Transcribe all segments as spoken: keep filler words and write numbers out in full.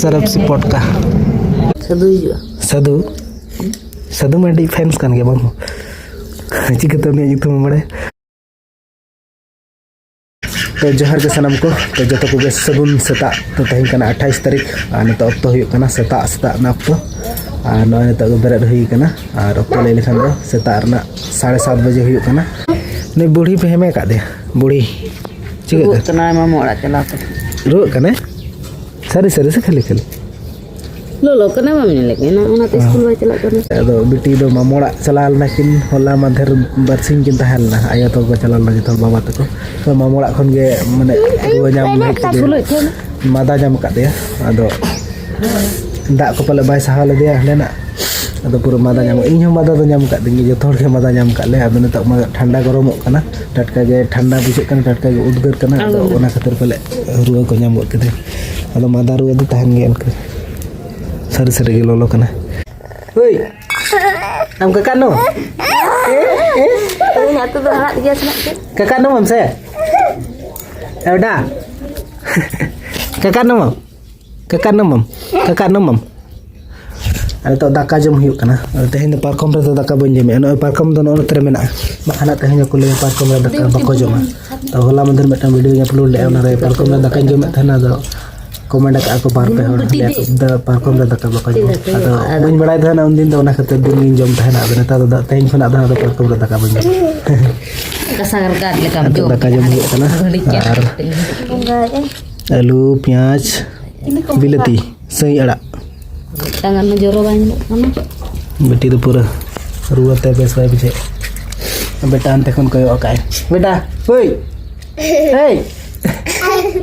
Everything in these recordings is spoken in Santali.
ᱥᱚᱨᱚᱯ ᱥᱤ ᱯᱚᱴᱠᱟ᱾ ᱥᱟᱹᱫᱷᱩ ᱦᱤᱡᱩᱜᱼᱟ᱾ ᱥᱟᱹᱫᱷᱩ? ᱥᱟᱹᱫᱷᱩ ᱢᱟ ᱟᱹᱰᱤ ᱯᱷᱮᱱᱥ ᱠᱟᱱ ᱜᱮᱭᱟ ᱵᱟᱝ? ᱪᱤᱠᱟᱹᱛᱮ ᱩᱱᱤᱭᱟᱜ ᱧᱩᱛᱩᱢ ᱮᱢ ᱵᱟᱲᱟᱭᱟ? ᱛᱚ ᱡᱚᱦᱟᱨ ᱜᱮ ᱥᱟᱱᱟᱢ ᱠᱚ᱾ ᱛᱚ ᱡᱚᱛᱚ ᱠᱚᱜᱮ ᱥᱟᱹᱜᱩᱱ ᱥᱮᱛᱟᱜ᱾ ᱛᱚ ᱛᱮᱦᱮᱧ ᱠᱟᱱᱟ ᱟᱴᱷᱟᱭᱤᱥ ᱛᱟᱹᱨᱤᱠᱷ, ᱟᱨ ᱱᱤᱛᱚᱜ ᱚᱠᱛᱚ ᱦᱩᱭᱩᱜ ᱠᱟᱱᱟ ᱥᱮᱛᱟᱜ ᱥᱮᱛᱟᱜ ᱨᱮᱱᱟᱜ ᱚᱠᱛᱚ᱾ ᱟᱨ ᱱᱚᱜᱼᱚᱭ ᱱᱤᱛᱚᱜ ᱜᱮ ᱵᱮᱨᱮᱫ ᱦᱩᱭ ᱠᱟᱱᱟ᱾ ᱟᱨ ᱚᱠᱛᱚ ᱞᱟᱹᱭ ᱞᱮᱠᱷᱟᱱ ᱫᱚ ᱥᱮᱛᱟᱜ ᱨᱮᱱᱟᱜ ᱥᱟᱲᱮ ᱥᱟᱛ ᱵᱟᱡᱮ ᱦᱩᱭᱩᱜ ᱠᱟᱱᱟ᱾ ᱱᱩᱭ ᱵᱩᱲᱦᱤ ᱯᱮ ᱦᱮᱢᱮ ᱟᱠᱟᱫ ᱫᱮᱭᱟ? ᱵᱩᱲᱦᱤ ᱪᱤᱠᱟᱹᱜ ᱨᱩᱣᱟᱹᱜ ᱠᱟᱱᱟ? ᱠᱟᱱᱟᱭ ᱢᱟᱢᱚ ᱚᱲᱟᱜ ᱪᱟᱞᱟᱣ ᱠᱟᱛᱮ᱾ ᱨᱩᱣᱟᱹᱜ ᱠᱟᱱᱟᱭ? ᱥᱟᱹᱨᱤ ᱥᱟᱹᱨᱤ ᱥᱮ ᱠᱷᱟᱹᱞᱤ ᱠᱷᱟᱹᱞᱤ? ᱞᱚᱞᱚ ᱠᱟᱱᱟ, ᱵᱟᱢ ᱧᱮᱞᱮ ᱠᱟᱱᱟ, ᱚᱱᱟᱛᱮ ᱦᱮᱸ᱾ ᱥᱠᱩᱞ ᱵᱟᱭ ᱪᱟᱞᱟᱜ ᱠᱟᱱᱟ᱾ ᱟᱫᱚ ᱵᱤᱴᱤ ᱫᱚ ᱢᱟᱢᱚ ᱚᱲᱟᱜ ᱪᱟᱞᱟᱣ ᱞᱮᱱᱟ ᱠᱤᱱ, ᱦᱚᱞᱟ ᱢᱟᱫᱷᱮᱨ ᱵᱟᱨᱥᱤᱧ ᱠᱤᱱ ᱛᱟᱦᱮᱸ ᱞᱮᱱᱟ᱾ ᱟᱭᱳ ᱛᱟᱠᱚ ᱠᱚ ᱪᱟᱞᱟᱣ ᱞᱮᱱᱟ ᱡᱚᱛᱚ ᱦᱚᱲ, ᱵᱟᱵᱟ ᱛᱟᱠᱚ᱾ ᱛᱚ ᱢᱟᱢᱚ ᱚᱲᱟᱜ ᱠᱷᱚᱱ ᱜᱮ ᱢᱟᱱᱮ ᱨᱩᱣᱟᱹ ᱧᱟᱢ ᱦᱮᱡ ᱠᱮᱫᱮᱭᱟ, ᱢᱟᱫᱟ ᱧᱟᱢ ᱟᱠᱟᱫ ᱫᱮᱭᱟ᱾ ᱟᱫᱚ ᱫᱟᱜ ᱠᱚ ᱯᱟᱞᱮ ᱵᱟᱭ ᱥᱟᱦᱟᱣ ᱞᱮᱫᱮᱭᱟ ᱦᱟᱸᱰᱮᱱᱟᱜ, ᱟᱫᱚ ᱯᱩᱨᱟᱹ ᱢᱟᱫᱟ ᱧᱟᱢᱚᱜ, ᱤᱧ ᱦᱚᱸ ᱢᱟᱫᱟ ᱫᱚ ᱧᱟᱢ ᱟᱠᱟᱫ ᱫᱤᱧ ᱜᱮ, ᱡᱚᱛᱚ ᱦᱚᱲ ᱜᱮ ᱢᱟᱫᱟ ᱧᱟᱢ ᱟᱠᱟᱫ ᱞᱮᱭᱟ᱾ ᱟᱫᱚ ᱱᱤᱛᱚᱜ ᱢᱟ ᱴᱷᱟᱱᱰᱟ ᱜᱚᱨᱚᱢᱚᱜ ᱠᱟᱱᱟ, ᱴᱟᱴᱠᱟ ᱜᱮ ᱴᱷᱟᱱᱰᱟ ᱵᱩᱡᱷᱟᱹᱜ ᱠᱟᱱᱟ, ᱴᱟᱴᱠᱟ ᱜᱮ ᱩᱫᱽᱜᱟᱹᱨ ᱠᱟᱱᱟ, ᱟᱫᱚ ᱟᱞᱚᱢ ᱚᱱᱟ ᱠᱷᱟᱹᱛᱤᱨ ᱯᱟᱞᱮ ᱨᱩᱣᱟᱹ ᱠᱚ ᱧᱟᱢ ᱜᱚᱫ ᱠᱮᱫᱮᱭᱟ᱾ ᱟᱫᱚ ᱢᱟᱫᱟ ᱨᱩᱣᱟᱹ ᱫᱚ ᱛᱟᱦᱮᱱ ᱜᱮᱭᱟ ᱤᱱᱠᱟᱹ᱾ ᱥᱟᱹᱨᱤ ᱥᱟᱹᱨᱤ ᱜᱮ ᱞᱚᱞᱚ ᱠᱟᱱᱟ᱾ ᱦᱳᱭ, ᱟᱢ ᱠᱟᱠᱟ ᱱᱚ? ᱟᱹᱞᱤᱧ ᱟᱹᱛᱩ ᱫᱚ ᱦᱟᱲᱟᱜ ᱜᱮᱭᱟ ᱥᱮ ᱱᱟᱜ ᱪᱮᱫ? ᱠᱟᱠᱟ ᱱᱚᱢᱟᱢ ᱥᱮ? ᱮᱰᱟ, ᱠᱟᱠᱟ ᱱᱚᱢᱟᱢ? ᱠᱟᱠᱟ ᱱᱚᱢᱟᱢ? ᱠᱟᱠᱟ ᱱᱚᱢᱟᱢ? ᱟᱨ ᱱᱤᱛᱚᱜ ᱫᱟᱠᱟ ᱡᱚᱢ ᱦᱩᱭᱩᱜ ᱠᱟᱱᱟ᱾ ᱟᱫᱚ ᱛᱮᱦᱮᱧ ᱫᱚ ᱯᱟᱨᱠᱚᱢ ᱨᱮᱫᱚ ᱫᱟᱠᱟ ᱵᱟᱹᱧ ᱡᱚᱢᱮᱜᱼᱟ᱾ ᱱᱚᱜᱼᱚᱭ ᱯᱟᱨᱠᱚᱢ ᱫᱚ ᱱᱚᱜᱼᱚ ᱱᱚᱛᱮ ᱨᱮ ᱢᱮᱱᱟᱜᱼᱟ᱾ ᱵᱟᱠᱷᱟᱱ ᱱᱟᱜ ᱛᱮᱦᱮᱧ ᱦᱚᱸᱠᱚ ᱞᱟᱹᱭᱟ ᱯᱟᱨᱠᱚᱢ ᱨᱮ ᱫᱟᱠᱟ ᱵᱟᱠᱚ ᱡᱚᱢᱟ᱾ ᱛᱚ ᱦᱚᱞᱟ ᱢᱟᱫᱷᱮᱨ ᱢᱤᱫᱴᱟᱝ ᱵᱷᱤᱰᱤᱭᱳᱧ ᱟᱯᱞᱳᱰ ᱞᱮᱫᱼᱟ, ᱚᱱᱟ ᱨᱮ ᱯᱟᱨᱠᱚᱢ ᱨᱮ ᱫᱟᱠᱟᱧ ᱡᱚᱢᱮᱫ ᱛᱟᱦᱮᱱᱟ᱾ ᱟᱫᱚ ᱠᱚᱢᱮᱱᱴ ᱟᱠᱟᱫᱼᱟ ᱠᱚ ᱵᱟᱨ ᱯᱮ ᱦᱚᱲ, ᱞᱟᱹᱭᱟ ᱠᱚ, "ᱫᱟ, ᱯᱟᱨᱠᱚᱢ ᱨᱮ ᱫᱟᱠᱟ ᱵᱟᱠᱚ ᱡᱚᱢᱟ?" ᱟᱫᱚ ᱵᱟᱹᱧ ᱵᱟᱲᱟᱭ ᱛᱟᱦᱮᱱᱟ ᱩᱱᱫᱤᱱ ᱫᱚ, ᱚᱱᱟ ᱠᱷᱟᱹᱛᱤᱨ ᱫᱤᱱ ᱜᱤᱧ ᱡᱚᱢ ᱛᱟᱦᱮᱱᱟ᱾ ᱟᱫᱚ ᱱᱮᱛᱟᱨ ᱫᱚ ᱫᱟ-, ᱛᱮᱦᱮᱧ ᱠᱷᱚᱱᱟᱜ ᱫᱚ ᱟᱫᱚ ᱯᱟᱨᱠᱚᱢ ᱨᱮ ᱫᱟᱠᱟ ᱵᱟᱹᱧ ᱡᱚᱢᱟ᱾ ᱠᱟᱥᱟ ᱜᱟᱨᱜᱟᱨ ᱞᱮᱠᱟᱢ ᱱᱤᱛᱚᱜ ᱡᱚᱢ᱾ ᱫᱟᱠᱟ ᱡᱚᱢ ᱦᱩᱭᱩᱜ ᱠᱟᱱᱟ᱾ ᱜᱷᱟᱹᱲᱤᱡ ᱜᱮ ᱟᱨ ᱵᱚᱸᱜᱟᱭᱮᱫᱼᱟᱭ᱾ ᱟᱹᱞᱩ, ᱯᱮᱸᱭᱟᱡᱽ, ᱵᱤᱞᱟᱹᱛᱤ, ᱥᱟᱹᱭ ᱟᱲᱟᱜ᱾ ᱢᱤᱫᱴᱟᱝ ᱜᱟᱱ ᱦᱚᱸ ᱡᱚᱨᱚ ᱵᱟᱭ ᱧᱮᱞᱚᱜ ᱠᱟᱱᱟ᱾ ᱵᱤᱴᱤ ᱫᱚ ᱯᱩᱨᱟᱹ ᱨᱩᱣᱟᱹ ᱛᱮ ᱵᱮᱥ ᱵᱟᱭ ᱵᱩᱡᱷᱟᱹᱣᱮᱫᱼᱟ᱾ ᱵᱮᱴᱟ ᱦᱟᱱᱛᱮ ᱠᱷᱚᱱ ᱠᱚᱭᱚᱜ ᱟᱠᱟᱫᱼᱟᱭ᱾ ᱵᱮᱴᱟ, ᱦᱳᱭ᱾ ᱦᱮᱭ᱾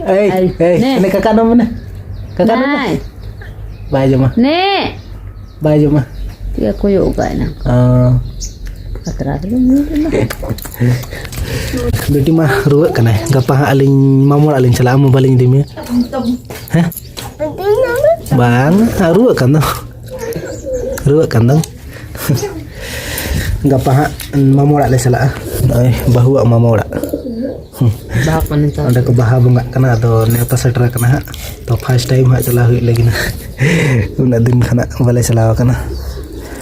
ᱮᱭ, ᱮᱭ, ᱮᱭ, ᱱᱮ᱾ ᱱᱮ ᱠᱟᱠᱟ ᱱᱚᱢ ᱢᱮ ᱱᱮ᱾ ᱠᱟᱠᱟ ᱱᱚᱢ ᱢᱮ᱾ ᱱᱟᱭ᱾ ᱵᱟᱭ ᱡᱚᱢᱟ᱾ ᱱᱮ᱾ ᱵᱟᱭ ᱡᱚᱢᱟ᱾ ᱪᱮᱫ ᱠᱚᱭᱚᱜ ᱟᱠᱟᱫ ᱮᱱᱟ? ᱚ᱾ ᱯᱟᱛᱲᱟ ᱨᱮᱜᱮ ᱧᱩᱨ ᱮᱱᱟ᱾ ᱵᱤᱴᱤ ᱢᱟ ᱨᱩᱣᱟᱹᱜ ᱠᱟᱱᱟᱭ᱾ ᱜᱟᱯᱟ ᱦᱟᱸᱜ ᱟᱹᱞᱤᱧ ᱢᱟᱢᱚ ᱚᱲᱟᱜ ᱞᱤᱧ ᱪᱟᱞᱟᱜᱼᱟ, ᱢᱳᱵᱟᱭᱤᱞ ᱞᱤᱧ ᱤᱫᱤ ᱢᱮᱭᱟ᱾ ᱦᱮᱸ? ᱵᱟᱝ, ᱨᱩᱣᱟᱹᱜ ᱠᱟᱱ ᱫᱚ᱾ ᱨᱩᱣᱟᱹᱜ ᱠᱟᱱ ᱫᱚ᱾ ᱜᱟᱯᱟ ᱦᱟᱸᱜ ᱢᱟᱢᱚ ᱚᱲᱟᱜ ᱞᱮ ᱪᱟᱞᱟᱜᱼᱟ᱾ ᱱᱚᱜᱼᱚᱭ ᱵᱟᱹᱦᱩᱣᱟᱜ ᱢᱟᱢᱚ ᱚᱲᱟᱜ᱾ ᱵᱟᱦᱟ ᱠᱚ ᱱᱮᱛᱟᱨ ᱚᱸᱰᱮ ᱠᱚ ᱵᱟᱦᱟ ᱵᱚᱸᱜᱟᱜ ᱠᱟᱱᱟ, ᱟᱫᱚ ᱱᱮᱣᱛᱟ ᱥᱮᱴᱮᱨ ᱟᱠᱟᱱᱟ ᱦᱟᱸᱜ᱾ ᱛᱚ first time ᱦᱟᱸᱜ ᱪᱟᱞᱟᱣ ᱦᱩᱭᱩᱜ ᱞᱟᱹᱜᱤᱫ ᱦᱟᱸᱜ᱾ ᱩᱱᱟᱹᱜ ᱫᱤᱱ ᱠᱷᱚᱱᱟᱜ ᱵᱟᱞᱮ ᱪᱟᱞᱟᱣ ᱟᱠᱟᱱᱟ᱾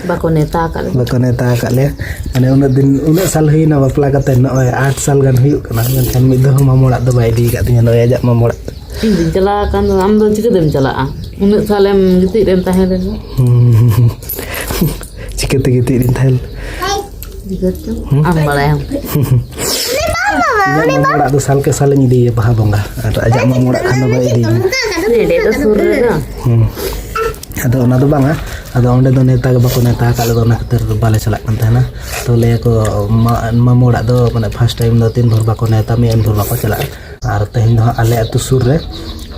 ᱵᱟᱠᱚ ᱱᱮᱣᱛᱟ ᱟᱠᱟᱫ ᱞᱮᱭᱟ᱾ ᱵᱟᱠᱚ ᱱᱮᱣᱛᱟ ᱟᱠᱟᱫ ᱞᱮᱭᱟ᱾ ᱢᱟᱱᱮ ᱩᱱᱟᱹᱜ ᱫᱤᱱ, ᱩᱱᱟᱹᱜ ᱥᱟᱞ ᱦᱩᱭᱱᱟ ᱵᱟᱯᱞᱟ ᱠᱟᱛᱮ, ᱱᱚᱜᱼᱚᱭ ᱟᱴ ᱥᱟᱞ ᱜᱟᱱ ᱦᱩᱭᱩᱜ ᱠᱟᱱᱟ, ᱢᱮᱱᱠᱷᱟᱱ ᱢᱤᱫ ᱫᱷᱟᱣ ᱦᱚᱸ ᱢᱟᱢᱚ ᱚᱲᱟᱜ ᱫᱚ ᱵᱟᱭ ᱤᱫᱤ ᱟᱠᱟᱫ ᱫᱤᱧᱟ, ᱱᱚᱜᱼᱚᱭ ᱟᱡᱟᱜ ᱢᱟᱢᱚ ᱚᱲᱟᱜ᱾ ᱤᱧ ᱫᱩᱧ ᱪᱟᱞᱟᱣ ᱟᱠᱟᱱ ᱫᱚ, ᱟᱢ ᱫᱚ ᱪᱤᱠᱟᱹᱛᱮᱢ ᱪᱟᱞᱟᱜᱼᱟ? ᱩᱱᱟᱹᱜ ᱥᱟᱞᱮᱢ ᱜᱤᱛᱤᱡ ᱨᱮᱢ ᱛᱟᱦᱮᱸ ᱞᱮᱱᱟ᱾ ᱦᱩᱸ᱾ ᱪᱤᱠᱟᱹᱛᱮ ᱜᱤᱛᱤᱡ ᱨᱤᱧ ᱛᱟᱦᱮᱸ ᱞᱮᱱᱟ? ᱪᱤᱠᱟᱹᱛᱮ? ᱦᱩᱸ? ᱟᱢ ᱵᱟᱲᱟᱭᱟᱢ᱾ ᱤᱧᱟᱹᱜ ᱢᱟᱢᱚ ᱚᱲᱟᱜ ᱫᱚ ᱥᱟᱞ ᱠᱮ ᱥᱟᱞᱤᱧ ᱤᱫᱤᱭᱟ ᱵᱟᱦᱟ ᱵᱚᱸᱜᱟ, ᱟᱨ ᱟᱡᱟᱜ ᱢᱟᱢᱚ ᱚᱲᱟᱜ ᱠᱷᱟᱱ ᱫᱚ ᱵᱟᱭ ᱤᱫᱤᱭᱟ᱾ ᱱᱚᱰᱮ ᱫᱚ ᱥᱩᱨ ᱨᱮᱫᱚ᱾ ᱦᱩᱸ᱾ ᱟᱫᱚ ᱚᱱᱟ ᱫᱚ ᱵᱟᱝᱟ, ᱟᱫᱚ ᱚᱸᱰᱮ ᱫᱚ ᱱᱮᱣᱛᱟ ᱜᱮ ᱵᱟᱠᱚ ᱱᱮᱣᱛᱟ ᱟᱠᱟᱫ ᱞᱮᱫᱚ, ᱚᱱᱟ ᱠᱷᱟᱹᱛᱤᱨ ᱵᱟᱞᱮ ᱪᱟᱞᱟᱜ ᱠᱟᱱ ᱛᱟᱦᱮᱱᱟ᱾ ᱛᱚ ᱞᱟᱹᱭᱟᱠᱚ ᱢᱟ-, ᱢᱟᱢᱚ ᱚᱲᱟᱜ ᱫᱚ ᱢᱟᱱᱮ first time ᱫᱚ ᱛᱤᱱ ᱵᱷᱳᱨ ᱵᱟᱠᱚ ᱱᱮᱣᱛᱟ ᱢᱮᱭᱟ ᱩᱱ ᱵᱷᱳᱨ ᱵᱟᱠᱚ ᱪᱟᱞᱟᱜᱼᱟ᱾ ᱟᱨ ᱛᱮᱦᱮᱧ ᱫᱚ ᱦᱟᱸᱜ ᱟᱞᱮ ᱟᱹᱛᱩ ᱥᱩᱨ ᱨᱮ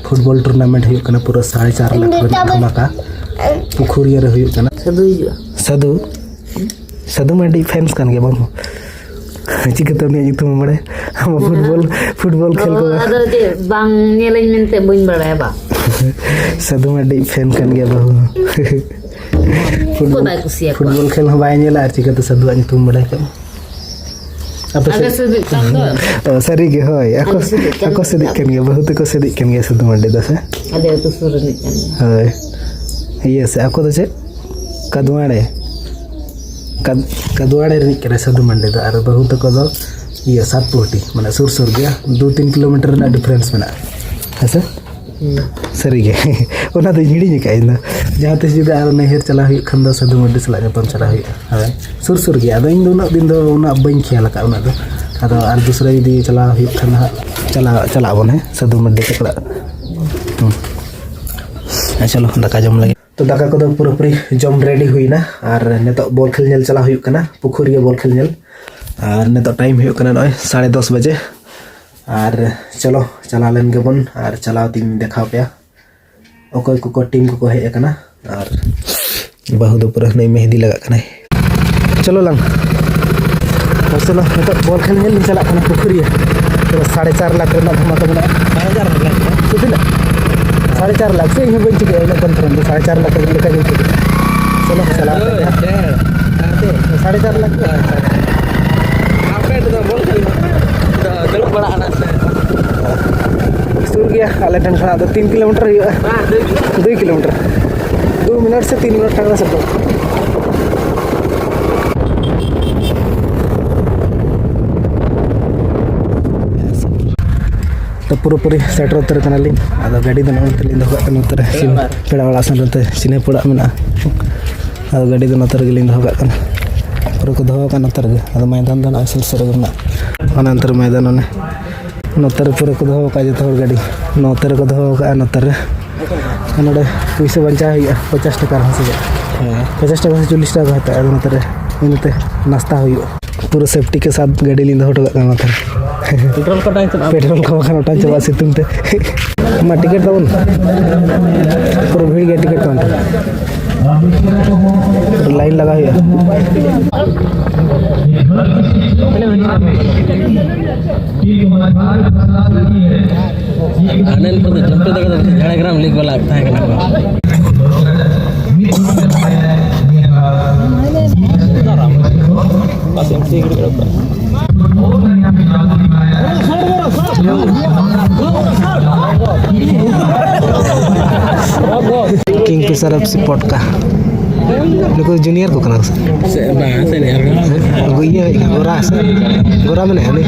football tournament ᱦᱩᱭᱩᱜ ᱠᱟᱱᱟ, ᱯᱩᱨᱟᱹ ᱥᱟᱲᱮ ᱪᱟᱨ ᱞᱟᱠᱷ ᱨᱮᱱᱟᱜ ᱫᱷᱟᱢᱟᱠᱟ ᱯᱩᱠᱷᱩᱨᱤᱭᱟᱹ ᱨᱮ ᱦᱩᱭᱩᱜ ᱠᱟᱱᱟ᱾ ᱥᱟᱹᱫᱷᱩ ᱦᱤᱡᱩᱜᱼᱟ᱾ ᱥᱟᱹᱫᱷᱩ? ᱥᱟᱹᱫᱷᱩ ᱢᱟᱨᱰᱤ fans ᱠᱟᱱ ᱜᱮᱭᱟ ᱵᱟᱝ? ᱪᱤᱠᱟᱹᱛᱮ ᱩᱱᱤᱭᱟᱜ ᱧᱩᱛᱩᱢ ᱮᱢ ᱵᱟᱲᱟᱭᱟ? ᱟᱢ football, football ᱠᱷᱮᱞ ᱠᱚ ᱚ, ᱟᱫᱚ ᱪᱮᱫ, ᱵᱟᱝ ᱧᱮᱞᱟᱹᱧ ᱢᱮᱱᱛᱮ ᱵᱟᱹᱧ ᱵᱟᱲᱟᱭᱟ ᱵᱟ᱾ ᱥᱟᱹᱫᱷᱩ ᱢᱟᱨᱰᱤ fan ᱠᱟᱱ ᱜᱮᱭᱟ ᱵᱟᱹᱦᱩ᱾ ᱚᱠᱚᱭ ᱵᱟᱭ ᱠᱩᱥᱤᱭᱟᱠᱚᱣᱟ? Football ᱠᱷᱮᱞ ᱦᱚᱸ ᱵᱟᱭ ᱧᱮᱞᱟ, ᱟᱨ ᱪᱤᱠᱟᱹᱛᱮ ᱥᱟᱹᱫᱷᱩᱣᱟᱜ ᱧᱩᱛᱩᱢ ᱵᱟᱲᱟᱭ ᱠᱟᱜᱼᱟ? ᱟᱯᱮ ᱟᱞᱮ ᱥᱮᱫ ᱥᱮᱫᱤᱡ ᱠᱟᱱ ᱫᱚ᱾ ᱚ, ᱥᱟᱹᱨᱤ ᱜᱮ, ᱦᱳᱭ᱾ ᱟᱠᱚ, ᱟᱞᱮ ᱥᱮᱫᱤᱡ ᱠᱟᱱ ᱟᱠᱚ ᱫᱚ᱾ ᱥᱮᱫᱤᱡ ᱠᱟᱱ ᱜᱮᱭᱟ, ᱵᱟᱹᱦᱩ ᱛᱟᱠᱚ ᱥᱮᱫᱤᱡ ᱠᱟᱱ ᱜᱮᱭᱟ ᱥᱟᱹᱫᱷᱩ ᱢᱟᱨᱰᱤ ᱫᱚ, ᱥᱮ? ᱟᱞᱮ ᱟᱹᱛᱩ ᱥᱩᱨ ᱨᱤᱱᱤᱡ ᱠᱟᱱ ᱜᱮᱭᱟ᱾ ᱦᱳᱭ᱾ ᱤᱭᱟᱹ ᱥᱮ, ᱟᱠᱚ ᱫᱚ ᱪᱮᱫ? ᱠᱟᱫᱣᱟᱲᱮ᱾ ᱠᱟᱫ-, ᱠᱟᱫᱣᱟᱲᱮ ᱨᱤᱱᱤᱡ ᱠᱟᱱᱟᱭ ᱥᱟᱹᱫᱷᱩ ᱢᱟᱨᱰᱤ ᱫᱚ, ᱟᱨ ᱵᱟᱹᱦᱩ ᱛᱟᱠᱚ ᱫᱚ ᱤᱭᱟᱹ ᱥᱟᱛᱯᱩᱦᱴᱤ, ᱢᱟᱱᱮ ᱥᱩᱨ ᱥᱩᱨ ᱜᱮᱭᱟ, ᱫᱩ ᱛᱤᱱ kilometer ᱨᱮᱱᱟᱜ difference ᱢᱮᱱᱟᱜᱼᱟ, ᱦᱮᱸ ᱥᱮ? ᱦᱩᱸ᱾ ᱥᱟᱹᱨᱤ ᱜᱮ᱾ ᱚᱱᱟ ᱫᱚᱧ ᱦᱤᱲᱤᱧ ᱟᱠᱟᱫ ᱤᱧ ᱫᱚ᱾ ᱡᱟᱦᱟᱸ ᱛᱤᱥ ᱡᱩᱫᱤ ᱟᱨᱚ ᱱᱟᱹᱭᱦᱟᱹᱨ ᱪᱟᱞᱟᱣ ᱦᱩᱭᱩᱜ ᱠᱷᱟᱱ ᱫᱚ ᱥᱟᱹᱫᱷᱩ ᱢᱟᱨᱰᱤ ᱥᱟᱞᱟᱜ ᱧᱟᱯᱟᱢ ᱪᱟᱞᱟᱣ ᱦᱩᱭᱩᱜᱼᱟ᱾ ᱦᱳᱭ᱾ ᱥᱩᱨ ᱥᱩᱨ ᱜᱮᱭᱟ᱾ ᱟᱫᱚ ᱤᱧ ᱫᱚ ᱩᱱᱟᱹᱜ ᱫᱤᱱ ᱫᱚ ᱩᱱᱟᱹᱜ ᱵᱟᱹᱧ ᱠᱷᱮᱭᱟᱞ ᱟᱠᱟᱫᱼᱟ ᱩᱱᱟᱹᱜ ᱫᱚ᱾ ᱟᱫᱚ ᱟᱨ ᱫᱩᱥᱨᱟ ᱡᱩᱫᱤ ᱪᱟᱞᱟᱣ ᱦᱩᱭᱩᱜ ᱠᱷᱟᱱ ᱫᱚ ᱦᱟᱸᱜ ᱪᱟᱞᱟᱣ, ᱪᱟᱞᱟᱜ ᱟᱵᱚᱱ, ᱦᱮᱸ, ᱥᱟᱹᱫᱷᱩ ᱢᱟᱨᱰᱤ ᱛᱟᱠᱚ ᱚᱲᱟᱜ᱾ ᱦᱩᱸ᱾ ᱦᱮᱸ, ᱪᱚᱞᱚ ᱫᱟᱠᱟ ᱡᱚᱢ ᱞᱟᱹᱜᱤᱫ᱾ ᱛᱚ ᱫᱟᱠᱟ ᱠᱚᱫᱚ ᱯᱩᱨᱟᱹᱯᱩᱨᱤ ᱡᱚᱢ ready ᱦᱩᱭᱱᱟ, ᱟᱨ ᱱᱤᱛᱚᱜ ᱵᱚᱞ ᱠᱷᱮᱞ ᱧᱮᱞ ᱪᱟᱞᱟᱣ ᱦᱩᱭᱩᱜ ᱠᱟᱱᱟ, ᱯᱩᱠᱷᱩᱨᱤᱭᱟᱹ ᱵᱚᱞ ᱠᱷᱮᱞ ᱧᱮᱞ᱾ ᱟᱨ ᱱᱤᱛᱚᱜ time ᱦᱩᱭᱩᱜ ᱠᱟᱱᱟ ᱱᱚᱜᱼᱚᱭ ᱥᱟᱲᱮ ᱫᱚᱥ ᱵᱟᱡᱮ᱾ ᱟᱨ ᱪᱚᱞᱚ ᱪᱟᱞᱟᱣ ᱞᱮᱱ ᱜᱮᱵᱚᱱ, ᱟᱨ ᱪᱟᱞᱟᱣ ᱛᱤᱧ ᱫᱮᱠᱷᱟᱣ ᱯᱮᱭᱟ ᱚᱠᱚᱭ ᱠᱚᱠᱚ team ᱠᱚᱠᱚ ᱦᱮᱡ ᱟᱠᱟᱱᱟ᱾ ᱟᱨ ᱵᱟᱹᱦᱩ ᱫᱚ ᱯᱩᱨᱟᱹ ᱦᱟᱱᱮ ᱢᱮᱦᱫᱤ ᱞᱟᱜᱟᱜ ᱠᱟᱱᱟᱭ᱾ ᱪᱚᱞᱚ ᱞᱟᱝ, ᱪᱚᱞᱚ ᱱᱤᱛᱚᱜ ᱵᱚᱞ ᱠᱷᱮᱞ ᱧᱮᱞ ᱞᱤᱧ ᱪᱟᱞᱟᱜ ᱠᱟᱱᱟ ᱯᱩᱠᱷᱩᱨᱤᱭᱟᱹ᱾ ᱪᱚᱞᱚ, ᱥᱟᱲᱮ ᱪᱟᱨ ᱞᱟᱠᱷ ᱨᱮᱱᱟᱜ ᱫᱷᱟᱢᱟᱠᱟ ᱢᱮᱱᱟᱜᱼᱟ᱾ ᱥᱟᱲᱮ ᱪᱟᱨ ᱞᱟᱠᱷ? ᱥᱮ ᱛᱤᱱᱟᱹᱜ? ᱥᱟᱲᱮ ᱪᱟᱨ ᱞᱟᱠᱷ ᱥᱮ, ᱤᱧ ᱦᱚᱸ ᱵᱟᱹᱧ ᱴᱷᱤᱠᱟᱹᱭᱟ ᱩᱱᱟᱹᱜ confident ᱫᱚ, ᱥᱟᱲᱮ ᱪᱟᱨ ᱞᱟᱠᱷ ᱞᱮᱠᱟ ᱜᱤᱧ ᱴᱷᱤᱠᱟᱹᱭᱟ᱾ ᱪᱚᱞᱚ ᱪᱟᱞᱟᱣ ᱠᱟᱱᱟ᱾ ᱥᱟᱲᱮ ᱪᱟᱨ ᱞᱟᱠᱷ᱾ ᱟᱯᱮ ᱫᱚ ᱵᱚᱞ ᱠᱷᱮᱞ ᱫᱚ ᱪᱟᱞᱟᱜ ᱯᱟᱲᱟᱜᱼᱟ ᱱᱟᱥᱮ᱾ ᱥᱩᱨ ᱜᱮᱭᱟ ᱟᱞᱮ ᱴᱷᱮᱱ ᱠᱷᱚᱱᱟᱜ ᱫᱚ ᱛᱤᱱ ᱠᱤᱞᱳᱢᱤᱴᱟᱨ ᱦᱩᱭᱩᱜᱼᱟ᱾ ᱦᱮᱸ, ᱫᱩᱭ ᱠᱤᱞᱳᱢᱤᱴᱟᱨ᱾ ᱫᱩᱭ ᱠᱤᱞᱳᱢᱤᱴᱟᱨ᱾ ᱫᱩ ᱢᱤᱱᱤᱴ ᱥᱮ ᱛᱤᱱ ᱢᱤᱱᱤᱴ ᱠᱷᱟᱱ ᱜᱮ ᱥᱮᱴᱮᱨᱚᱜᱼᱟ᱾ ᱛᱚ ᱯᱩᱨᱟᱹᱯᱩᱨᱤ ᱥᱮᱴᱮᱨ ᱩᱛᱟᱹᱨ ᱠᱟᱱᱟᱞᱤᱧ᱾ ᱟᱫᱚ ᱜᱟᱹᱰᱤ ᱫᱚ ᱱᱚᱜᱼᱚᱭ ᱱᱚᱛᱮ ᱞᱤᱧ ᱫᱚᱦᱚ ᱠᱟᱜ ᱠᱟᱱᱟ, ᱱᱚᱛᱮ ᱨᱮ ᱥᱤᱢ ᱯᱮᱲᱟ ᱚᱲᱟᱜ ᱥᱮᱱ ᱱᱚᱛᱮ ᱪᱤᱱᱦᱟᱹᱯ ᱚᱲᱟᱜ ᱢᱮᱱᱟᱜᱼᱟ᱾ ᱟᱫᱚ ᱜᱟᱹᱰᱤ ᱫᱚ ᱱᱚᱛᱮ ᱨᱮᱜᱮ ᱞᱤᱧ ᱫᱚᱦᱚ ᱠᱟᱜ ᱠᱟᱱᱟ᱾ ᱯᱩᱨᱟᱹ ᱠᱚ ᱫᱚᱦᱚ ᱠᱟᱜᱼᱟ ᱱᱚᱛᱮ ᱨᱮᱜᱮ᱾ ᱟᱫᱚ ᱢᱚᱭᱫᱟᱱ ᱫᱚ ᱱᱚᱜᱼᱚᱭ ᱥᱩᱨ ᱥᱮᱫ ᱨᱮᱜᱮ ᱢᱮᱱᱟᱜᱼᱟ᱾ ᱚᱱᱮ ᱚᱱᱛᱮ ᱨᱮ ᱢᱚᱭᱫᱟᱱ ᱚᱱᱮ᱾ ᱱᱚᱛᱮ ᱨᱮ ᱯᱩᱨᱟᱹ ᱠᱚ ᱫᱚᱦᱚ ᱠᱟᱜᱼᱟ ᱡᱚᱛᱚ ᱦᱚᱲ ᱜᱟᱹᱰᱤ᱾ ᱱᱚᱛᱮ ᱨᱮᱠᱚ ᱫᱚᱦᱚ ᱠᱟᱜᱼᱟ ᱱᱚᱛᱮ ᱨᱮ᱾ ᱱᱚᱰᱮ ᱯᱩᱭᱥᱟᱹ ᱵᱟᱧᱪᱟᱣ ᱦᱩᱭᱩᱜᱼᱟ, ᱯᱚᱧᱪᱟᱥ ᱴᱟᱠᱟ ᱨᱮᱦᱚᱸ ᱥᱮ ᱪᱮᱫ? ᱦᱮᱸ᱾ ᱯᱚᱧᱪᱟᱥ ᱴᱟᱠᱟ ᱥᱮ ᱪᱚᱞᱞᱤᱥ ᱴᱟᱠᱟ ᱠᱚ ᱦᱟᱛᱟᱣᱟ᱾ ᱟᱫᱚ ᱱᱚᱛᱮ ᱨᱮ ᱤᱱᱟᱹᱛᱮ ᱱᱟᱥᱛᱟ ᱦᱩᱭᱩᱜᱼᱟ᱾ ᱯᱩᱨᱟᱹ ᱥᱮᱯᱴᱤ ᱠᱮ ᱥᱟᱛᱷ ᱜᱟᱹᱰᱤ ᱞᱤᱧ ᱫᱚᱦᱚ ᱦᱚᱴᱚ ᱠᱟᱜ ᱠᱟᱱᱟ ᱱᱚᱛᱮ ᱨᱮ᱾ ᱯᱮᱴᱨᱳᱞ ᱠᱚ ᱚᱴᱟᱝ ᱪᱟᱵᱟᱜᱼᱟ᱾ ᱯᱮᱴᱨᱳᱞ ᱠᱚ ᱵᱟᱠᱷᱟᱱ ᱚᱴᱟᱝ ᱪᱟᱵᱟᱜᱼᱟ ᱥᱤᱛᱩᱝ ᱛᱮ᱾ ᱢᱟ ᱴᱤᱠᱤᱴ ᱛᱟᱵᱚᱱ᱾ ᱯᱩᱨᱟᱹ ᱵᱷᱤᱲ ᱜᱮᱭᱟ ᱴᱤᱠᱤᱴ ᱠᱟᱣᱩᱱᱴᱟᱨ᱾ ᱞᱟᱭᱤᱱ ᱞᱟᱜᱟᱣ ᱦᱩᱭᱩᱜᱼᱟ᱾ ᱟᱞᱮ ᱱᱤᱛᱚᱜ ᱫᱚ ᱡᱷᱟᱹᱱᱴᱤ ᱫᱟᱠᱟ ᱫᱚ ᱡᱷᱟᱲᱜᱨᱟᱢ ᱞᱤᱜᱽ ᱵᱟᱞᱟ ᱛᱟᱦᱮᱸ ᱠᱟᱱᱟ ᱠᱚ᱾ ᱠᱤᱝ ᱯᱷᱤᱥᱟᱨ ᱮᱯᱷ ᱥᱤ ᱯᱚᱴᱠᱟ᱾ ᱱᱩᱠᱩ ᱡᱩᱱᱤᱭᱟᱨ ᱠᱚ ᱠᱟᱱᱟ ᱠᱚ ᱥᱮ? ᱥᱮ, ᱵᱟᱝ, ᱥᱮᱱᱤᱭᱟᱨ ᱠᱟᱱᱟ᱾ ᱩᱱᱠᱩ ᱤᱭᱟᱹ ᱦᱮᱡ ᱠᱟᱱᱟ, ᱜᱳᱨᱟ ᱥᱮ? ᱜᱳᱨᱟ ᱢᱮᱱᱟᱭᱟ ᱩᱱᱤ?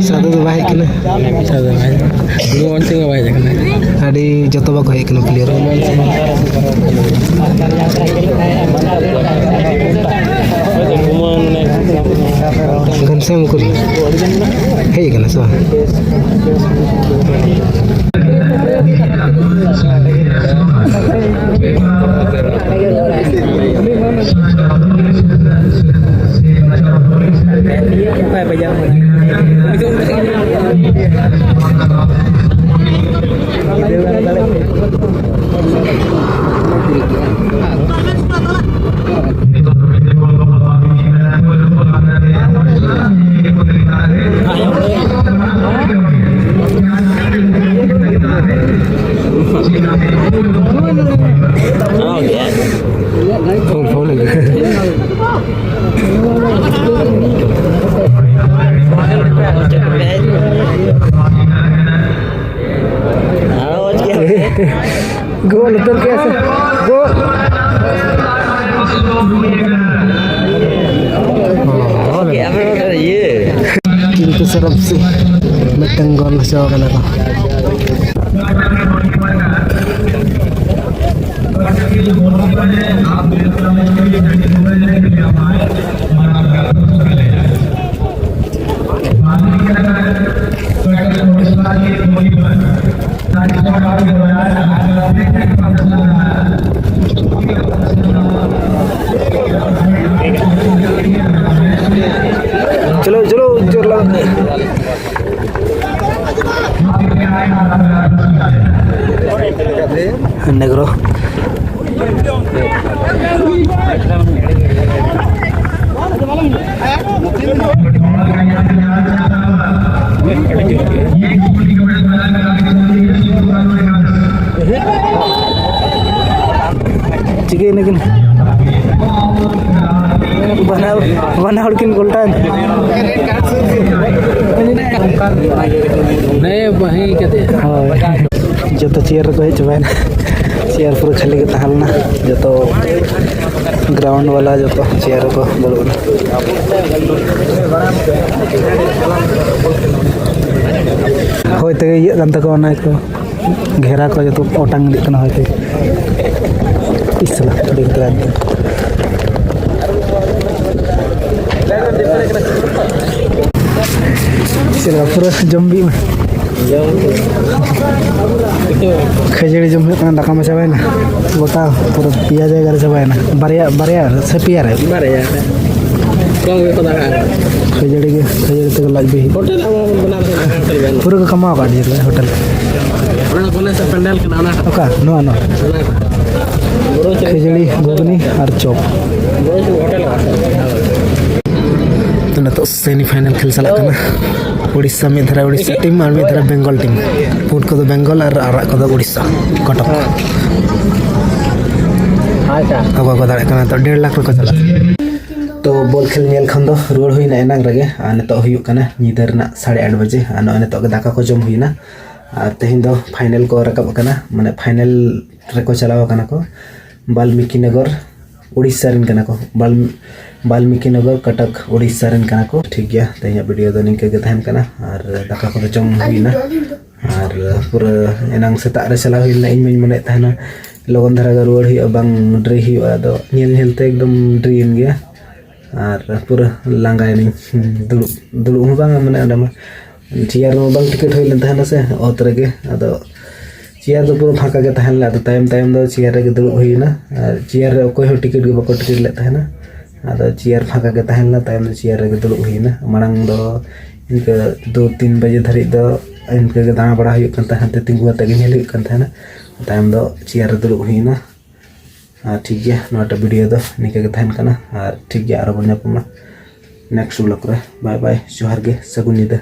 ᱥᱟᱫᱩ ᱫᱚ ᱵᱟᱭ ᱦᱮᱡ ᱠᱟᱱᱟ? ᱥᱟᱫᱩ ᱵᱟᱭ ᱦᱮᱡ ᱠᱟᱱᱟ᱾ ᱜᱳᱢᱚᱱ ᱥᱤᱝ ᱦᱚᱸ ᱵᱟᱭ ᱦᱮᱡ ᱠᱟᱱᱟ᱾ ᱟᱹᱰᱤ ᱡᱚᱛᱚ ᱵᱟᱠᱚ ᱦᱮᱡ ᱠᱟᱱᱟ ᱯᱞᱮᱭᱟᱨ᱾ ᱜᱷᱟᱱᱥᱤᱭᱟᱢ ᱩᱠᱩᱨ ᱦᱮᱡ ᱠᱟᱱᱟ ᱥᱮ ᱵᱟᱝ? ᱜᱳᱞ ᱩᱛᱟᱹᱨ ᱠᱮᱜᱼᱟ ᱥᱮ? ᱜᱳᱞ! ᱤᱭᱟᱹ᱾ ᱠᱤᱱᱛᱩ ᱥᱚᱨᱚᱯ ᱥᱮ ᱢᱤᱫᱴᱟᱝ ᱜᱳᱞ ᱦᱚᱪᱚ ᱠᱟᱱᱟ ᱠᱚ᱾ चलो, चलो, जोर लगाओ। नेग्रो। ᱪᱤᱠᱟᱹᱭᱮᱱᱟ ᱠᱤᱱ? ᱵᱟᱱᱟ, ᱵᱟᱱᱟ ᱦᱚᱲ ᱠᱤᱱ ᱜᱷᱚᱞᱴᱟᱣᱮᱱᱟ᱾ ᱦᱮᱸ, ᱵᱟᱹᱦᱤ ᱠᱟᱛᱮ᱾ ᱦᱳᱭ᱾ ᱡᱚᱛᱚ ᱪᱮᱭᱟᱨ ᱨᱮᱠᱚ ᱦᱮᱡ ᱪᱟᱵᱟᱭᱮᱱᱟ᱾ ᱪᱮᱭᱟᱨ ᱯᱩᱨᱟᱹ ᱠᱷᱟᱹᱞᱤ ᱜᱮ ᱛᱟᱦᱮᱸ ᱞᱮᱱᱟ᱾ ᱡᱚᱛᱚ ᱜᱨᱟᱣᱩᱱᱰ ᱵᱟᱞᱟ ᱡᱚᱛᱚ ᱪᱮᱭᱟᱨ ᱨᱮᱠᱚ ᱫᱩᱲᱩᱵ ᱮᱱᱟ᱾ ᱦᱚᱭ ᱛᱮᱜᱮ ᱤᱭᱟᱹᱜ ᱠᱟᱱ ᱛᱟᱠᱚᱣᱟ ᱚᱱᱟ ᱠᱚ᱾ ᱜᱷᱮᱨᱟ ᱠᱚ ᱡᱚᱛᱚ ᱚᱴᱟᱝ ᱤᱫᱤᱜ ᱠᱟᱱᱟ ᱦᱚᱭᱛᱮ᱾ ᱤᱥ ᱥᱟᱞᱟ, ᱟᱹᱰᱤ ᱠᱷᱟᱛᱨᱟ ᱮᱠᱫᱚᱢ᱾ ᱪᱮᱫ ᱞᱮᱠᱟ ᱯᱩᱨᱟᱹ ᱡᱚᱢ ᱵᱤᱜ ᱢᱮ? ᱠᱷᱟᱹᱡᱟᱹᱲᱤ ᱡᱚᱢ ᱦᱩᱭᱩᱜ ᱠᱟᱱᱟ, ᱫᱟᱠᱟ ᱢᱟ ᱪᱟᱵᱟᱭᱮᱱᱟ᱾ ᱜᱚᱴᱟ ᱯᱩᱨᱟᱹ ᱯᱮᱭᱟ ᱡᱟᱭᱜᱟ ᱨᱮ ᱪᱟᱵᱟᱭᱮᱱᱟ᱾ ᱵᱟᱨᱭᱟ, ᱵᱟᱨᱭᱟ ᱥᱮ ᱯᱮᱭᱟ ᱨᱮ? ᱵᱟᱨᱭᱟ᱾ ᱠᱚᱢ ᱜᱮᱠᱚ ᱫᱟᱜᱟ᱾ ᱠᱷᱟᱹᱡᱟᱹᱲᱤ ᱜᱮ, ᱠᱷᱟᱹᱡᱟᱹᱲᱤ ᱛᱮᱜᱮ ᱞᱟᱡ ᱵᱤ ᱦᱩᱭᱩᱜ᱾ ᱦᱳᱴᱮᱞ ᱟᱵᱚ ᱵᱚᱱ ᱵᱮᱱᱟᱣ ᱠᱮᱫᱟ, ᱦᱳᱴᱮᱞ ᱵᱮᱱᱟᱣ᱾ ᱯᱩᱨᱟᱹ ᱠᱚ ᱠᱟᱢᱟᱣ ᱟᱠᱟᱫ ᱡᱮ ᱦᱳᱴᱮᱞ᱾ ᱚᱱᱟ ᱵᱚᱞᱮ ᱥᱮ ᱯᱮᱱᱰᱮᱞ ᱠᱟᱱᱟ, ᱚᱱᱟ ᱚᱠᱟ? ᱱᱚᱣᱟ, ᱱᱚᱣᱟ᱾ ᱚᱱᱟ᱾ ᱠᱷᱟᱹᱡᱟᱹᱲᱤ, ᱜᱷᱩᱜᱽᱱᱤ ᱟᱨ ᱪᱚᱯ᱾ ᱛᱚ, ᱱᱤᱛᱚᱜ ᱥᱮᱢᱤ ᱯᱷᱟᱭᱱᱟᱞ ᱠᱷᱮᱞ ᱪᱟᱞᱟᱜ ᱠᱟᱱᱟ᱾ ᱩᱲᱤᱥᱥᱟ ᱢᱤᱫ ᱫᱷᱟᱨᱮ, ᱩᱲᱤᱥᱥᱟ ᱴᱤᱢ ᱟᱨ ᱢᱤᱫ ᱫᱷᱟᱨᱮ ᱵᱮᱝᱜᱚᱞ ᱴᱤᱢ᱾ ᱯᱩᱸᱰ ᱠᱚᱫᱚ ᱵᱮᱝᱜᱚᱞ ᱟᱨ ᱟᱨᱟᱜ ᱠᱚᱫᱚ ᱩᱲᱤᱥᱥᱟ, ᱠᱚᱴᱚᱠ᱾ ᱟᱪᱪᱷᱟ᱾ ᱚᱠᱚᱭ ᱠᱚ ᱫᱟᱲᱮᱭᱟᱜ ᱠᱟᱱᱟ, ᱛᱚ, ᱰᱮᱲ ᱞᱟᱠᱷ ᱨᱮᱠᱚ ᱪᱟᱞᱟᱜᱼᱟ᱾ ᱛᱚ ᱵᱚᱞ ᱠᱷᱮᱞ ᱧᱮᱞ ᱠᱷᱚᱱ ᱫᱚ ᱨᱩᱣᱟᱹᱲ ᱦᱩᱭᱱᱟ ᱮᱱᱟᱝ ᱨᱮᱜᱮ, ᱟᱨ ᱱᱤᱛᱚᱜ ᱦᱩᱭᱩᱜ ᱠᱟᱱᱟ ᱧᱤᱫᱟᱹ ᱨᱮᱱᱟᱜ ᱥᱟᱲᱮ ᱟᱴ ᱵᱟᱡᱮ, ᱟᱨ ᱱᱚᱜᱼᱚᱭ ᱱᱤᱛᱚᱜ ᱜᱮ ᱫᱟᱠᱟ ᱠᱚ ᱡᱚᱢ ᱦᱩᱭᱱᱟ᱾ ᱟᱨ ᱛᱮᱦᱮᱧ ᱫᱚ ᱯᱷᱟᱭᱱᱮᱞ ᱠᱚ ᱨᱟᱠᱟᱵ ᱟᱠᱟᱱᱟ, ᱢᱟᱱᱮ ᱯᱷᱟᱭᱱᱮᱞ ᱨᱮᱠᱚ ᱪᱟᱞᱟᱣ ᱟᱠᱟᱱᱟ ᱠᱚ᱾ ᱵᱟᱞᱢᱤᱠᱤ ᱱᱚᱜᱚᱨ ᱩᱲᱤᱥᱥᱟ ᱨᱮᱱ ᱠᱟᱱᱟ ᱠᱚ᱾ ᱵᱟᱞ ᱵᱟᱞᱢᱤᱠᱤ ᱱᱚᱜᱚᱨ ᱠᱟᱴᱟᱠ ᱩᱲᱤᱥᱥᱟ ᱨᱮᱱ ᱠᱟᱱᱟ ᱠᱚ᱾ ᱴᱷᱤᱠ ᱜᱮᱭᱟ, ᱛᱮᱦᱮᱧᱟᱜ ᱵᱷᱤᱰᱤᱭᱳ ᱫᱚ ᱱᱤᱝᱠᱟᱹ ᱜᱮ ᱛᱟᱦᱮᱱ ᱠᱟᱱᱟ, ᱟᱨ ᱫᱟᱠᱟ ᱠᱚᱫᱚ ᱡᱚᱢ ᱦᱩᱭᱱᱟ᱾ ᱟᱨ ᱯᱩᱨᱟᱹ ᱮᱱᱟᱝ ᱥᱮᱛᱟᱜ ᱨᱮ ᱪᱟᱞᱟᱣ ᱦᱩᱭ ᱞᱮᱱᱟ, ᱤᱧ ᱢᱟᱧ ᱢᱚᱱᱮᱭᱮᱫ ᱛᱟᱦᱮᱱᱟ ᱞᱚᱜᱚᱱ ᱫᱷᱟᱨᱟ ᱜᱮ ᱨᱩᱣᱟᱹᱲ ᱦᱩᱭᱩᱜᱼᱟ, ᱵᱟᱝ ᱰᱮᱨᱤ ᱦᱩᱭᱩᱜᱼᱟ᱾ ᱟᱫᱚ ᱧᱮᱞ ᱧᱮᱞ ᱛᱮ ᱮᱠᱫᱚᱢ ᱰᱮᱨᱤᱭᱮᱱ ᱜᱮᱭᱟ᱾ ᱟᱨ ᱯᱩᱨᱟᱹ ᱞᱟᱸᱜᱟᱭᱮᱱᱟᱹᱧ᱾ ᱫᱩᱲᱩᱵ ᱫᱩᱲᱩᱵ ᱦᱚᱸ ᱵᱟᱝ, ᱢᱟᱱᱮ ᱚᱸᱰᱮ ᱢᱟ ᱪᱮᱭᱟᱨ ᱨᱮᱢᱟ ᱵᱟᱝ ᱴᱤᱠᱤᱴ ᱦᱩᱭ ᱞᱮᱱ ᱛᱟᱦᱮᱱᱟ ᱥᱮ, ᱚᱛ ᱨᱮᱜᱮ᱾ ᱟᱫᱚ ᱪᱮᱭᱟᱨ ᱫᱚ ᱯᱩᱨᱟᱹ ᱯᱷᱟᱸᱠᱟ ᱜᱮ ᱛᱟᱦᱮᱸ ᱞᱮᱱᱟ᱾ ᱟᱫᱚ ᱛᱟᱭᱚᱢ ᱛᱟᱭᱚᱢ ᱫᱚ ᱪᱮᱭᱟᱨ ᱨᱮᱜᱮ ᱫᱩᱲᱩᱵ ᱦᱩᱭᱮᱱᱟ᱾ ᱟᱨ ᱪᱮᱭᱟᱨ ᱨᱮ ᱚᱠᱚᱭ ᱦᱚᱸ ᱴᱤᱠᱤᱴ ᱜᱮ ᱵᱟᱠᱚ ᱴᱤᱠᱤᱴ ᱞᱮᱫ ᱛᱟᱦᱮᱱᱟ᱾ ᱟᱫᱚ ᱪᱮᱭᱟᱨ ᱯᱷᱟᱸᱠᱟ ᱜᱮ ᱛᱟᱦᱮᱸ ᱞᱮᱱᱟ, ᱛᱟᱭᱚᱢ ᱫᱚ ᱪᱮᱭᱟᱨ ᱨᱮᱜᱮ ᱫᱩᱲᱩᱵ ᱦᱩᱭᱮᱱᱟ᱾ ᱢᱟᱲᱟᱝ ᱫᱚ ᱤᱱᱠᱟᱹ ᱫᱩ ᱛᱤᱱ ᱵᱟᱡᱮ ᱫᱷᱟᱹᱨᱤᱡ ᱫᱚ ᱤᱱᱠᱟᱹ ᱜᱮ ᱫᱟᱬᱟ ᱵᱟᱲᱟ ᱦᱩᱭᱩᱜ ᱠᱟᱱ ᱛᱟᱦᱮᱸᱫ, ᱦᱟᱱᱛᱮ ᱛᱤᱸᱜᱩ ᱠᱟᱛᱮ ᱜᱮ ᱧᱮᱞ ᱦᱩᱭᱩᱜ ᱠᱟᱱ ᱛᱟᱦᱮᱱᱟ᱾ ᱛᱟᱭᱚᱢ ᱫᱚ ᱪᱮᱭᱟᱨ ᱨᱮ ᱫᱩᱲᱩᱵ ᱦᱩᱭᱮᱱᱟ᱾ ᱟᱨ ᱴᱷᱤᱠ ᱜᱮᱭᱟ, ᱱᱚᱣᱟᱴᱟᱜ ᱵᱷᱤᱰᱤᱭᱳ ᱫᱚ ᱱᱤᱝᱠᱟᱹ ᱜᱮ ᱛᱟᱦᱮᱱ ᱠᱟᱱᱟ᱾ ᱟᱨ ᱴᱷᱤᱠ ᱜᱮᱭᱟ, ᱟᱨᱚ ᱵᱚᱱ ᱧᱟᱯᱟᱢᱟ ᱱᱮᱠᱥᱴ ᱵᱞᱚᱜ ᱨᱮ᱾ ᱵᱟᱭ ᱵᱟᱭ, ᱡᱚᱦᱟᱨ ᱜᱮ, ᱥᱟᱹᱜᱩᱱ ᱧᱤᱫᱟᱹ᱾